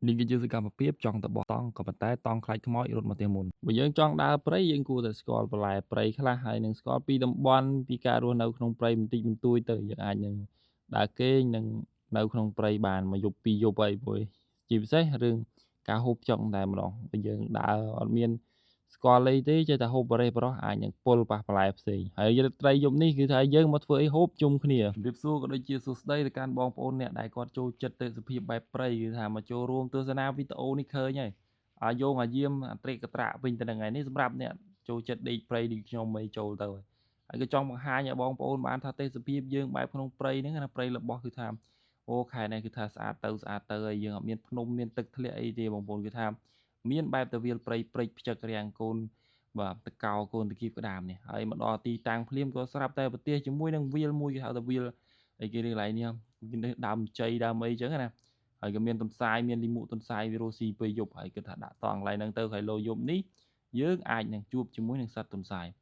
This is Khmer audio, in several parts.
នេះគឺជាសកម្មភាពចង់ទៅបោះតង់ក៏ប៉ុន្តែតង់ខ្លាចខ្មោចរត់មកផ្ទះមុនបើយើងចង់ដើរព្រៃយើងគួរតែស្គាល់បន្លែព្រៃខ្លះហើយនឹងស្គាល់ពីតំបន់ពីការរស់នៅក្នុងព្រៃបន្តិចបន្តួចទៅយើងអាចនឹងដើរគេងនិងនៅក្នុងព្រៃបានមួយយប់ពីរយប់អីព្រោះជាពិសេសរឿងការហូបចុកតែម្ដងបើយើងដើរអត់មានស្គាល់អីទេចេះតែហូបបរេះបរោះអាចនឹងពុលប៉ះបន្លែផ្សេងហើយរាត្រីយប់នេះគឺថាយើងមកធ្វើអីហូបជុំគ្នាជម្រាបសួរក៏ដូចជាសួស្តីទៅកាន់បងប្អូនអ្នកដែលគាត់ចូលចិត្តទេសភាពបែបព្រៃគឺថាមកចូលរួមទស្សនាវីដេអូនេះឃើញហើយអាយងអាយាមអាត្រេកកត្រាក់វិញទៅនឹងថ្ងៃនេះសម្រាប់អ្នកចូលចិត្តដេកព្រៃដូចខ្ញុំអីចូលទៅហើយក៏ចង់បង្ហាញឲ្យបងប្អូនបានថាទេសភាពយើងបែបក្នុងព្រៃហ្នឹងណាព្រៃរបស់គឺថាអូខែនេះគឺថាស្អាតទៅស្អាតទៅហើយយើងអត់មានភ្នំមានទឹកធ្លាក់អីទេបងប្អូនគឺថាមានបែបទៅវាលព្រៃព្រិចផ្ចឹករាំងកូនបាទតកោកូនតគៀបក្តាមនេះហើយមកដល់ទីតាំងភ្លាមក៏ស្រាប់តែប្រទេសជាមួយនឹងវាលមួយគេហៅថាវាលអីគេរឿងកន្លែងនេះដើមជ័យដើមអីចឹងណាហើយក៏មានទន្សាយមានលីមួកទន្សាយវារស់ស៊ីពេលយប់ហើយគិតថាដាក់តង់កន្លែងហ្នឹងទៅហើយលោយប់នេះយើងអាចនឹងជួបជាមួយនឹងសត្វទន្សាយ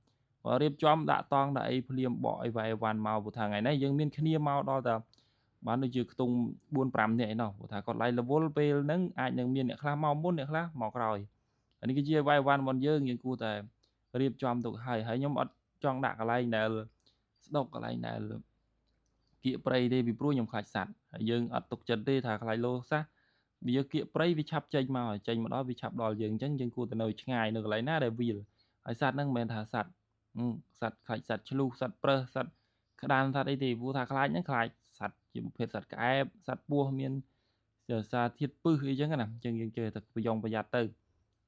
បើរៀបចំដាក់តង់ដាក់អីភ្លាមបកអីវ៉ៃវ៉ាន់មកព្រោះថាថ្ងៃនេះយើងមានគ្នាមកដល់តែបានដូចជាខ្ទង់4 5នាក់ឯណោះព្រោះថាគាត់ឡៃរវល់ពេលហ្នឹងអាចនឹងមានអ្នកខ្លះមកមុនអ្នកខ្លះមកក្រោយអានេះគឺជាវ៉ៃវ៉ាន់របស់យើងយើងគួរតែរៀបចំទុកហើយហើយខ្ញុំអត់ចង់ដាក់កន្លែងដែលស្ដុកកន្លែងដែលគៀកព្រៃទេពីព្រោះខ្ញុំខ្លាចសត្វហើយយើងអត់ទុកចិត្តទេថាខ្លាចលោសះវាគៀកព្រៃវាឆាប់ចេញមកហើយចេញមកដល់វាឆាប់ដល់យើងអញ្ចឹងយើងគួរតែនៅឆ្ងាយនៅកន្លែងណាដែលវាលហើយសត្វហ្នឹងមិនមែនថាសត្វសត្វខ្លាចសត្វឆ្លុះសត្វប្រើសសត្វក្តានសត្វអីទេព្រោះថាខ្លាចហ្នឹងខ្លាចសត្វជាប្រភេទសត្វក្អែបសត្វពស់មានសារធាតុពឹសអីចឹងណាអញ្ចឹងយើងចេះតែប្រយងប្រយ័ត្នទ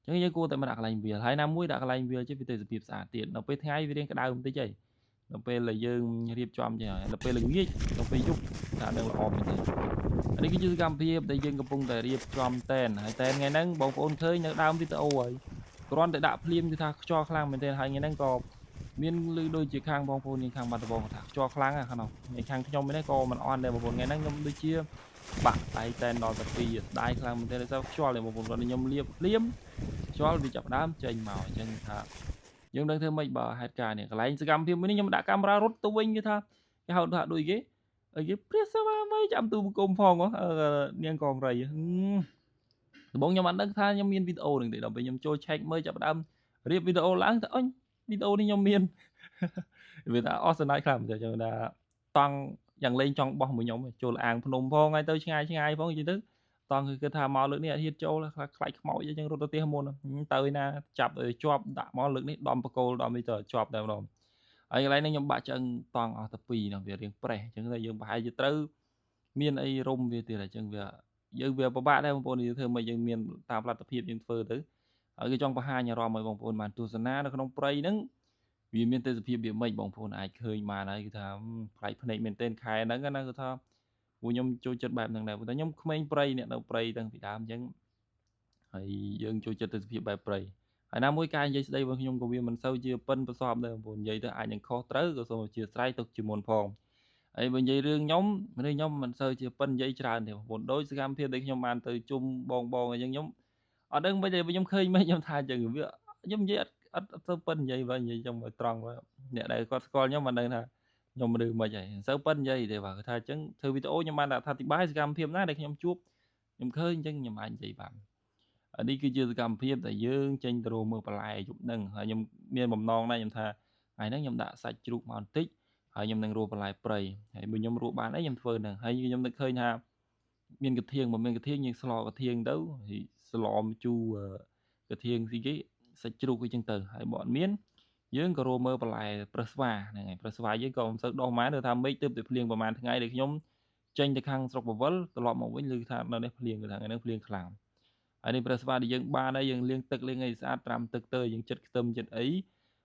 ៅអញ្ចឹងយើងគួរតែមកដាក់កន្លែងវាលហើយណាមួយដាក់កន្លែងវាលជាវាទេសភាពស្អាតទៀតដល់ពេលថ្ងៃវារៀងក្តៅបន្តិចហើយដល់ពេលដែលយើងរៀបចំចឹងហើយដល់ពេលល្ងាចដល់ពេលយប់ថានឹងល្អមែនទេនេះគឺជាសកម្មភាពដែលយើងកំពុងតែរៀបចំតែនហើយតែនថ្ងៃហ្នឹងបងប្អូនឃើញនៅដើមវីដេអូហើយគ្រាន់តែដាក់ភ្លាមគឺថាខ្យល់ខ្លាំងមែនទែនហើយថ្ងៃហ្នឹងក៏មានឮដូចជាខាងបងប្អូនយើងខាងបាត់ដំបងថាខ្យល់ខ្លាំងហ្នឹងថ្ងៃខាងខ្ញុំនេះក៏មិនអន់ដែរបងប្អូនថ្ងៃហ្នឹងខ្ញុំដូចជាបាក់ដៃតែនដល់ទៅពីរស្ដាយខ្លាំងមែនទែនដោយសារខ្យល់បងប្អូនគាត់ខ្ញុំលាបភ្លាមខ្យល់វាចាប់ដើមចេញមកអញ្ចឹងថាយើងដឹងធ្វើម៉េចបើហេតុការណ៍នេះកន្លែងសកម្មភាពមួយនេះខ្ញុំដាក់កាមេរ៉ារត់ទៅវិញគេថាគេហៅថាដូចគេអីគេព្រះសមាមីចាំទូបង្គំផងនាងកងរៃដំបូងខ្ញុំអត់ដឹងថាខ្ញុំមានវីដេអូនឹងទេដល់ពេលខ្ញុំចូលឆែកមើលចាប់ដើមរៀបវីដេអូឡើងទៅអញវីដេអូនេះខ្ញុំមានវាថាអស់សណ្ដាយខ្លាំងមែនទេខ្ញុំថាតង់យ៉ាងលេងចង់បោះមួយខ្ញុំចូលអាងភ្នំផងហើយទៅឆ្ងាយឆ្ងាយផងនិយាយទៅតង់គឺគិតថាមកលើកនេះអត់ហ៊ានចូលខ្លាចខ្មោចអញ្ចឹងរត់ទៅផ្ទះមុនទៅឯណាចាប់ឲ្យជាប់ដាក់មកលើកនេះដំបកូលដំនេះទៅជាប់តែម្ដងហើយកន្លែងនេះខ្ញុំបាក់ឆ្អឹងតង់អស់ទៅពីរនោះវារៀងប្រេះអញ្ចឹងតែយើងប្រហែលជាត្រូវមានអីរុំវាទៀតអញ្ចឹងវាយើងវាពិបាកដែរបងប្អូនយើងធ្វើមិនយើងមានតាមលទ្ធភាពយើងធ្វើទៅហើយគឺចង់បង្ហាញអារម្មណ៍ឲ្យបងប្អូនបានទស្សនានៅក្នុងព្រៃហ្នឹងវាមានទេសភាពវាមិនបងប្អូនអាចឃើញបានហើយគឺថាប្លែកភ្នែកមែនទែនខែហ្នឹងណាគឺថាពួកខ្ញុំចូលចិត្តបែបហ្នឹងដែរព្រោះតែខ្ញុំក្មេងព្រៃអ្នកនៅព្រៃតាំងពីដើមអញ្ចឹងហើយយើងចូលចិត្តទេសភាពបែបព្រៃហើយណាមួយការនិយាយស្ដីរបស់ខ្ញុំក៏វាមិនសូវជាប៉ិនប្រសពដែរបងប្អូននិយាយទៅអាចនឹងខុសត្រូវក៏សូមអធិស្ឋានទុកជាមុនផងហើយបើនិយាយរឿងខ្ញុំរឿងខ្ញុំមិនសូវជាប៉ិននិយាយច្រើនទេបងប្អូនដោយសកម្មភាពដែលខ្ញុំបានទៅជុំបងបងអញ្ចឹងខ្ញុំអត់ដឹងមិនទេខ្ញុំឃើញមិនខ្ញុំថាអញ្ចឹងវាខ្ញុំនិយាយអត់អត់សូវប៉ិននិយាយបើនិយាយខ្ញុំឲ្យត្រង់អ្នកដែលគាត់ស្គាល់ខ្ញុំមិនដឹងថាខ្ញុំឬមិនហើយសូវប៉ិននិយាយទេបាទគាត់ថាអញ្ចឹងធ្វើវីដេអូខ្ញុំបានអធិប្បាយសកម្មភាពណាដែលខ្ញុំជួបខ្ញុំឃើញអញ្ចឹងខ្ញុំអាចនិយាយបាននេះគឺជាសកម្មភាពដែលយើងចេញទៅរកមើលបន្លែយប់ហ្នឹងហើយខ្ញុំមានបំណងដែរខ្ញុំថាថ្ងៃហ្នឹងខ្ញុំដាក់សាច់ជ្រូកមកបន្តិចហើយខ្ញុំនឹងរកបន្លែព្រៃហើយបើខ្ញុំរកបានអីខ្ញុំធ្វើហ្នឹងហើយខ្ញុំនឹកឃើញថាមានកធៀងបើមានកធៀងយើងស្លកធៀងទៅហើយស្លមជូរកធៀងស្អីគេសាច់ជ្រូកអីចឹងទៅហើយបើអត់មានយើងក៏រកមើលបន្លែប្រឹសស្វាហ្នឹងហើយប្រឹសស្វាយើងក៏មិនសូវដោះម៉ានថាមេឃទើបតែភ្លៀងប្រហែលថ្ងៃដែលខ្ញុំចេញទៅខាងស្រុកបវលត្រឡប់មកវិញឮថានៅនេះភ្លៀងគឺថាថ្ងៃនេះភ្លៀងខ្លាំងហើយនេះប្រឹសស្វាដែលយើងបានហើយយើងលាងទឹកលាងអីស្អាតត្រាំទឹកទៅយើងចិត្តខ្ទឹមចិត្តអី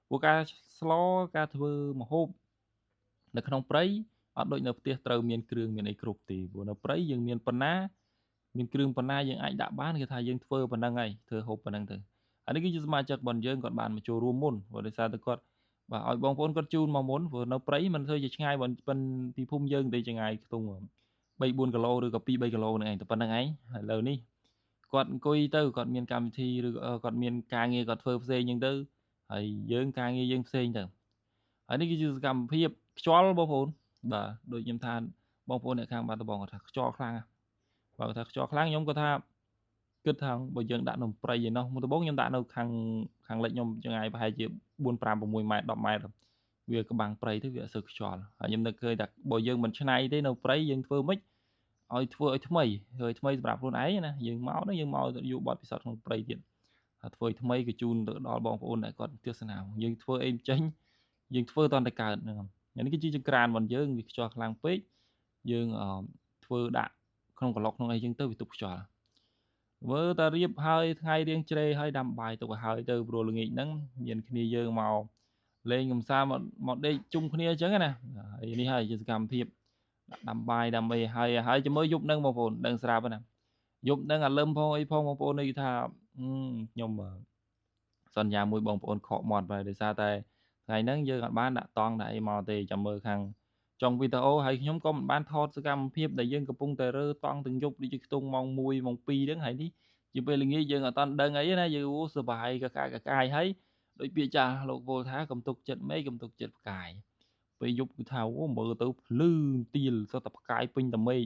ព្រោះការស្លការធ្វើម្ហូបនៅក្នុងព្រៃអត់ដូចនៅផ្ទះត្រូវមានគ្រឿងមានអីគ្រប់ទេព្រោះនៅព្រៃយើងមានប៉ុណ្ណាមានគ្រឿងប៉ុណ្ណាយើងអាចដាក់បានគឺថាយើងធ្វើប៉ុណ្ណឹងហើយធ្វើហូបប៉ុណ្ណឹងទៅអានេះគឺជាសមាជិករបស់យើងគាត់បានមកចូលរួមមុនព្រោះដោយសារតែគាត់បាទឲ្យបងប្អូនគាត់ជូនមកមុនព្រោះនៅព្រៃមិនធ្វើជាឆ្ងាយប៉ុនពីភូមិយើងទេឆ្ងាយខ្ទង់3 4គីឡូឬក៏2 3គីឡូហ្នឹងឯងតែប៉ុណ្្នឹងឯងឥឡូវនេះគាត់អង្គុយទៅគាត់មានកម្មវិធីឬគាត់មានការងារគាត់ធ្វើផ្សេងអញ្ចឹងទៅហើយយើងការងារយើងផ្សេងទៅហើយនេះគឺជាសកម្មភាពខ្យល់បងប្អូនបាទដូចខ្ញុំថាបងប្អូនអ្នកខាងបាត់ដំបងគាត់ថាខ្យល់ខ្លាំងបាទគាត់ថាខ្យល់ខ្លាំងខ្ញុំគាត់ថា គិតថាបើយើងដាក់នៅព្រៃឯណោះមុនដំបូងខ្ញុំដាក់នៅខាងលិចខ្ញុំចង្ងាយប្រហែលជា4 5 6ម៉ែត្រ10ម៉ែត្រវាក្បាំងព្រៃទៅវាអត់សូវខ្យល់ហើយខ្ញុំនឹកឃើញថាបើយើងមិនឆ្នៃទេនៅព្រៃយើងធ្វើម៉េចឲ្យធ្វើឲ្យថ្មីធ្វើឲ្យថ្មីសម្រាប់ខ្លួនឯងណាយើងមកហ្នឹងយើងមកយកបទពិសោធន៍ក្នុងព្រៃទៀតថាធ្វើឲ្យថ្មីក៏ជូនទៅដល់បងប្អូនដែលគាត់ទស្សនាយើងធ្វើអីចេញយើងធ្វើតតែកើតហ្នឹងនេះគឺជាចង្ក្រានរបស់យើងវាខ្យល់ខ្លាំងពេកយើងធ្វើដាក់ក្នុងក្លុកក្នុងអីចឹងទៅវាទប់ខ្យល់មើលតែរៀបហើយថ្ងៃរៀងជ្រេហើយដាំបាយទុកឲ្យហើយទៅព្រោះល្ងាចហ្នឹងមានគ្នាយើងមកលេងកំសាន្តមកដេកជុំគ្នាអញ្ចឹងណាហើយនេះហើយជាសកម្មភាពដាំបាយដើម្បីហើយហើយចាំមើលយប់ហ្នឹងបងប្អូនដឹងស្រាប់ណាយប់ហ្នឹងអាលឹមផងអីផងបងប្អូននេះគឺថាខ្ញុំសន្យាមួយបងប្អូនខកមាត់ហើយដោយសារតែថ្ងៃហ្នឹងយើងអត់បានដាក់តង់ដាក់អីមកទេចាំមើលខាងចុងវីដេអូហើយខ្ញុំក៏មិនបានថតសកម្មភាពដែលយើងកំពុងតែរើតង់ទាំងយប់ដូចជាខ្ទង់ម៉ោង1ម៉ោង2ហ្នឹងហើយនេះជាពេលល្ងាចយើងអត់តាន់ដឹងអីណាយើងសប្បាយកកាកកាយហើយដូចពាក្យចាស់លោកពោលថាកុំទុកចិត្តមេឃកុំទុកចិត្តផ្កាយពេលយប់គឺថាអូមើលទៅភ្លឺទៀលសុទ្ធតែផ្កាយពេញតែមេឃ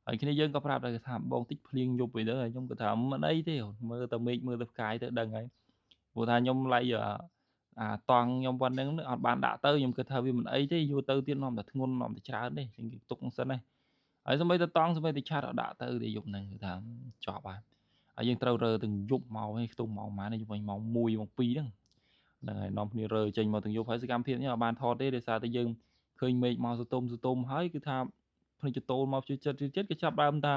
ហើយគ្នាយើងក៏ប្រាប់ដែរថាបងតិចភ្លៀងយប់អីទៅហើយខ្ញុំក៏ថាមិនអីទេមើលតែមេឃមើលតែផ្កាយទៅដឹងហើយព្រោះថាខ្ញុំឡៃអាតង់ខ្ញុំប៉ុណ្្នឹងអត់បានដាក់ទៅខ្ញុំគិតថាវាមិនអីទេយូរទៅទៀតនាំតែធ្ងន់នាំតែច្រើនទេជាងគេទុកសិនណាហើយសម្បីតែតង់សម្បីតែឆាត់អត់ដាក់ទៅទេយប់ហ្នឹងគឺថាចប់ហើយហើយយើងត្រូវរើទាំងយប់មកឯងខ្ទង់ម៉ោងប៉ុន្មានយប់វិញម៉ោង1ម៉ោង2ហ្នឹងហ្នឹងហើយនាំគ្នារើចេញមកទាំងយប់ហើយសកម្មភាពនេះអត់បានថតទេដោយសារតែយើងឃើញមេឃមកសតុំសតុំហើយគឺថាភ្នែកចតូលមកជួយចិត្តជួយចិត្តគេចាប់ដើមថា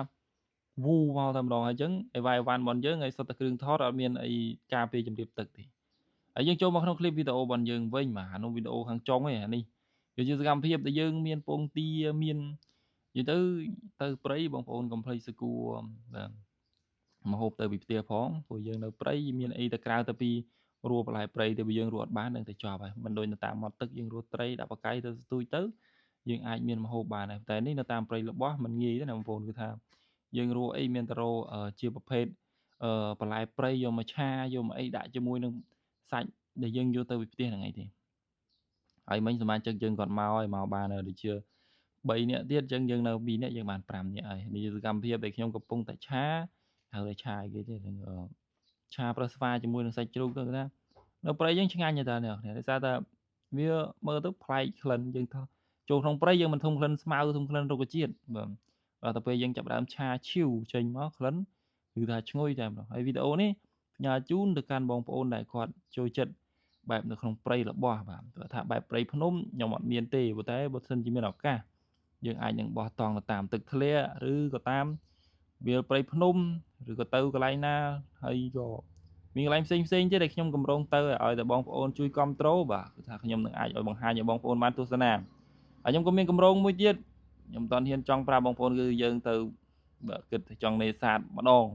វូមកតែម្ដងហើយអញ្ចឹងអីវ៉ៃវ៉ាន់របស់យើងហើយសុទ្ធតែគ្រឿងថតអត់មានអីការពារជំរាបទឹកទេហើយយើងចូលមកក្នុងคลิปវីដេអូរបស់យើងវិញបាទអានោះវីដេអូខាងចុងឯអានេះគឺជាសកម្មភាពដែលយើងមានពងទាមាននិយាយទៅទៅព្រៃបងប្អូនកុំភ្លេចសគួរបាទមកហូបទៅពីផ្ទះផងព្រោះយើងនៅព្រៃមានអីទៅក្រៅទៅពីរੂបន្លែព្រៃទៅយើងរੂអត់បាននឹងតែជាប់ហើយមិនដូចនៅតាមមាត់ទឹកយើងរੂត្រីដាក់បកាយទៅស្ទូចទៅយើងអាចមានមហូបបានដែរតែនេះនៅតាមព្រៃល្បោះមិនងាយទេណាបងប្អូនគឺថាយើងរੂអីមានតែរੂជាប្រភេទបន្លែព្រៃយកមកឆាយកមកអីដាក់ជាមួយនឹងសាច់ដែលយើងយកទៅពីផ្ទះហ្នឹងឯងទេហើយមិញសមាជិកយើងគាត់មកហើយមកបានដូចជា3នាក់ទៀតអញ្ចឹងយើងនៅ2នាក់យើងបាន5នាក់ហើយនេះសកម្មភាពដែលខ្ញុំកំពុងតែឆាហៅថាឆាអីគេទេហ្នឹងឆាប្រស្វាជាមួយនឹងសាច់ជ្រូកទៅថានៅព្រៃយើងឆ្ងាញ់តែអ្នកនេះដោយសារតែវាមើលទៅប្លែកក្លិនយើងថាចូលក្នុងព្រៃយើងមិនធំក្លិនស្មៅធំក្លិនរុក្ខជាតិបាទដល់ទៅពេលយើងចាប់ដើមឆាឈីវចេញមកក្លិនគឺថាឈ្ងុយតែម្ដងហើយវីដេអូនេះផ្ញើជូនទៅកាន់បងប្អូនដែលគាត់ចូលចិត្តបែបនៅក្នុងព្រៃល្បោះបាទព្រោះថាបែបព្រៃភ្នំខ្ញុំអត់មានទេប៉ុន្តែបើសិនជាមានឱកាសយើងអាចនឹងបោះតង់ទៅតាមទឹកធ្លាក់ឬក៏តាមវាលព្រៃភ្នំឬក៏ទៅកន្លែងណាហើយក៏មានកន្លែងផ្សេងផ្សេងទៀតដែលខ្ញុំកម្រងទៅឲ្យតែបងប្អូនជួយគ្រប់ត្រូលបាទគឺថាខ្ញុំនឹងអាចឲ្យបង្ហាញឲ្យបងប្អូនបានទស្សនាហើយខ្ញុំក៏មានកម្រងមួយទៀតខ្ញុំមិនតាន់ហ៊ានចង់ប្រាប់បងប្អូនគឺយើងទៅបាទគិតចង់នេសាទម្ដង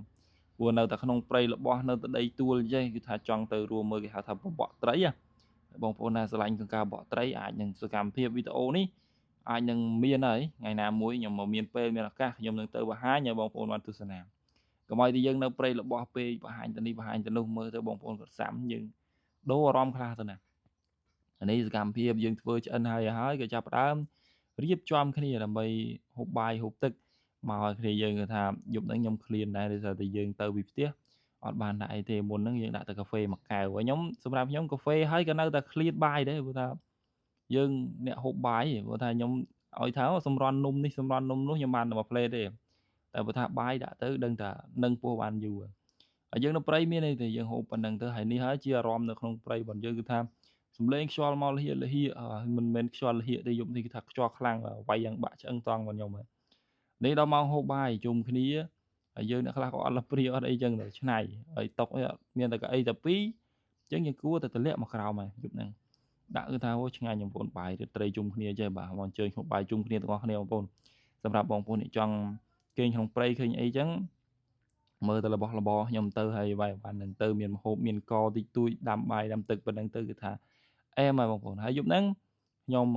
ព្រោះនៅតែក្នុងព្រៃល្បោះនៅតែដីទួលអញ្ចឹងគឺថាចង់ទៅរួមមើលគេហៅថាបបក់ត្រីបងប្អូនណាស្រឡាញ់ក្នុងការបក់ត្រីអាចនឹងសកម្មភាពវីដេអូនេះអាចនឹងមានហើយថ្ងៃណាមួយខ្ញុំមកមានពេលមានឱកាសខ្ញុំនឹងទៅបង្ហាញឲ្យបងប្អូនបានទស្សនាកុំឲ្យតែយើងនៅព្រៃល្បោះពេកបង្ហាញទៅនេះបង្ហាញទៅនោះមើលទៅបងប្អូនគាត់សាំយើងដូរអារម្មណ៍ខ្លះទៅណាអានេះសកម្មភាពយើងធ្វើឆ្អិនហើយហើយក៏ចាប់ផ្ដើមរៀបចំគ្នាដើម្បីហូបបាយហូបទឹកមកឲ្យគ្នាយើងគឺថាយប់ហ្នឹងខ្ញុំឃ្លានដែរដោយសារតែយើងទៅពីផ្ទះអត់បានដាក់អីទេមុនហ្នឹងយើងដាក់តែកាហ្វេមួយកែវហើយខ្ញុំសម្រាប់ខ្ញុំកាហ្វេហើយក៏នៅតែឃ្លានបាយដែរព្រោះថាយើងអ្នកហូបបាយព្រោះថាខ្ញុំឲ្យថាសម្រន់នំនេះសម្រន់នំនោះខ្ញុំបានតែមួយផ្លេតទេតែបើថាបាយដាក់ទៅដឹងថានឹងពោះបានយូរហើយយើងនៅព្រៃមានអីទេយើងហូបប៉ុណ្្នឹងទៅហើយនេះហើយជាអារម្មណ៍នៅក្នុងព្រៃរបស់យើងគឺថាសំឡេងខ្យល់មកលហៀលហៀមិនមែនខ្យល់លហៀទេយប់នេះគឺថាខ្យល់ខ្លាំងវាយយ៉ាងបាក់ឆ្អឹងតង់របស់ខ្ញុំហើយនេះដល់ម៉ោងហូបបាយជុំគ្នាហើយយើងអ្នកខ្លះក៏អត់លព្រាអត់អីចឹងទៅឆ្នៃហើយតុកអីមានតែកៅអីតែពីរអញ្ចឹងយើងគួរតែទម្លាក់មកក្រោមហើយយប់ហ្នឹងដាក់គឺថាអូឆ្ងាញ់បងប្អូនបាយឬត្រីជុំគ្នាចេះបាទមកអញ្ជើញហូបបាយជុំគ្នាទាំងអស់គ្នាបងប្អូនសម្រាប់បងប្អូនអ្នកចង់គេងក្នុងព្រៃឃើញអីចឹងមើលទៅរបស់របរខ្ញុំទៅហើយវាយបាននឹងទៅមានម្ហូបមានកតិចតួចដាំបាយដាំទឹកប៉ុណ្្នឹងទៅគឺថាអែមហើយបងប្អូនហើយយប់ហ្នឹងខ្ញុំ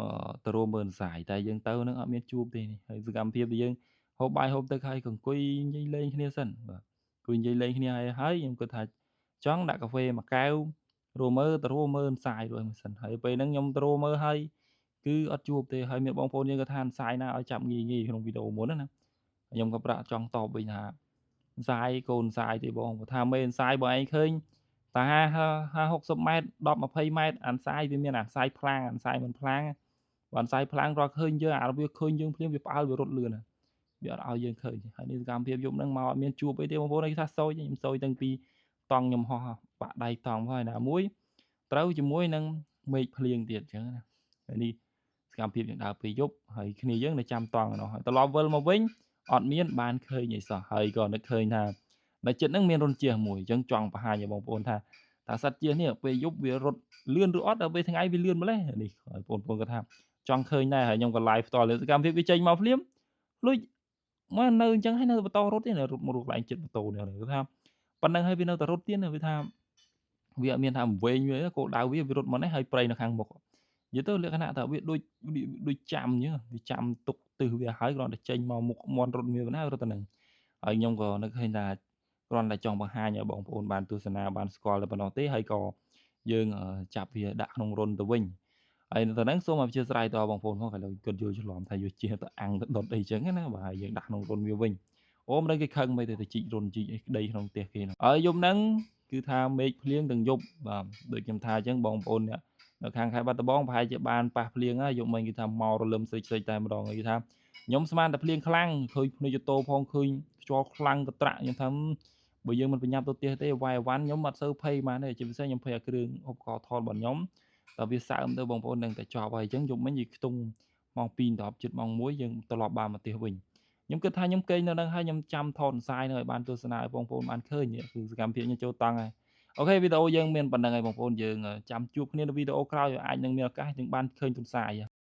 ទៅរួមមើលសាយតែយើងទៅនឹងអត់មានជួបទេនេះហើយសកម្មភាពដែលយើងហូបបាយហូបទឹកហើយក៏អង្គុយនិយាយលេងគ្នាសិនបាទអង្គុយនិយាយលេងគ្នាហើយហើយខ្ញុំគិតថាចង់ដាក់កាហ្វេមួយកែវរួមមើលទៅរួមមើលសាយរួចមួយសិនហើយពេលហ្នឹងខ្ញុំទៅរួមមើលហើយគឺអត់ជួបទេហើយមានបងប្អូនយើងក៏ថាសាយណាឲ្យចាប់ងាយងាយក្នុងវីដេអូមុនណាខ្ញុំក៏ប្រាក់ចង់តបវិញថា សាយកូនសាយទេបងបើថាមេសាយបើឯងឃើញតា50 60ម៉ែត្រ10 20ម៉ែត្រអានសាយវាមានអាសាយផ្លាងអានសាយមិនផ្លាងបើអានសាយផ្លាងរាល់ឃើញយើងអាវាឃើញយើងភ្លាមវាផ្អើលវារត់លឿនវាអត់ឲ្យយើងឃើញហើយនេះសកម្មភាពយប់ហ្នឹងមកអត់មានជួបអីទេបងប្អូនឯងថាសោយខ្ញុំសោយតាំងពីតង់ខ្ញុំហោះបាក់ដៃតង់ហើយណាមួយត្រូវជាមួយនឹងមេឃភ្លៀងទៀតអញ្ចឹងណាហើយនេះសកម្មភាពយើងដើរពេលយប់ហើយគ្នាយើងនៅចាំតង់ឯនោះហើយត្រឡប់វិលមកវិញអត់មានបានឃើញអីសោះហើយក៏នឹកឃើញថានៅចិត្តហ្នឹងមានរន្ធជះមួយអញ្ចឹងចង់បង្ហាញឲ្យបងប្អូនថាតើសត្វជះនេះពេលយប់វារត់លឿនឬអត់ដល់ពេលថ្ងៃវាលឿនម្លេះនេះហើយបងប្អូនគាត់ថាចង់ឃើញដែរហើយខ្ញុំក៏ live ផ្ទាល់លើសកម្មភាពវាចេញមកភ្លាមលួចមកនៅអញ្ចឹងហើយនៅបន្តរត់ទេរត់មករកកន្លែងចិត្តម៉ូតូនេះគាត់ថាប៉ុណ្្នឹងហើយវានៅតែរត់ទៀតវាថាវាអត់មានថាវែងវាគោលដៅវាវារត់មកនេះហើយព្រៃនៅខាងមុខនិយាយទៅលក្ខណៈថាវាដូចដូចចាំអញ្ចឹងវាចាំទុកទិសវាហើយគ្រាន់តែចេញមកមុខមន់រត់វាណារត់ទៅនឹងហើយខ្ញុំក៏នឹកឃើញថាគ្រាន់តែចង់បង្ហាញឲ្យបងប្អូនបានទស្សនាបានស្គាល់តែប៉ុណ្ណោះទេហើយក៏យើងចាប់វាដាក់ក្នុងរុនទៅវិញហើយនៅហ្នឹងសូមអធិស្ឋានតបងប្អូនផងឥឡូវគាត់យល់ច្រឡំថាយកជាទៅអាំងទៅដុតអីចឹងណាបាទហើយយើងដាក់ក្នុងរុនវាវិញអូមិនដឹងគេខឹងមិនទៅទៅជីករុនជីកអីក្តីក្នុងផ្ទះគេនោះហើយយប់ហ្នឹងគឺថាមេឃភ្លៀងទាំងយប់បាទដូចខ្ញុំថាអញ្ចឹងបងប្អូនអ្នកនៅខាងខេត្តបាត់ដំបងប្រហែលជាបានប៉ះភ្លៀងហើយយប់មិញគឺថាមករលឹមស្រិចស្រិចតែម្ដងគឺថាខ្ញុំស្មានតែភ្លៀងខ្លាំងឃើញភ្នែកតោផងឃើញខ្យល់ខ្លាំងកត្រាក់ខ្ញុំថាបើយើងមិនប្រញាប់ទៅផ្ទះទេវាយអវ៉ាន់ខ្ញុំអត់សូវភ័យហ្មងទេជាពិសេសខ្ញុំភ័យអាគ្រឿងឧបករណ៍ថតរបស់ខ្ញុំតើវាសើមទៅបងប្អូននឹងតែចប់ហើយអញ្ចឹងយប់មិញយើងខ្ទង់ម៉ោង2 10ជិតម៉ោង1យើងត្រឡប់បានមកផ្ទះវិញខ្ញុំគិតថាខ្ញុំគេងនៅនឹងហើយខ្ញុំចាំថតផ្សាយនៅឲ្យបានទស្សនាឲ្យបងប្អូនបានឃើញគឺសកម្មភាពខ្ញុំចូលតង់ហើយ OK វីដេអូយើងមានប៉ុណ្្នឹងហើយបងប្អូនយើងចាំជួបគ្នានៅវីដេអូក្រោយអាចនឹងមានឱកាសយើងបានឃើញទុនសាយ។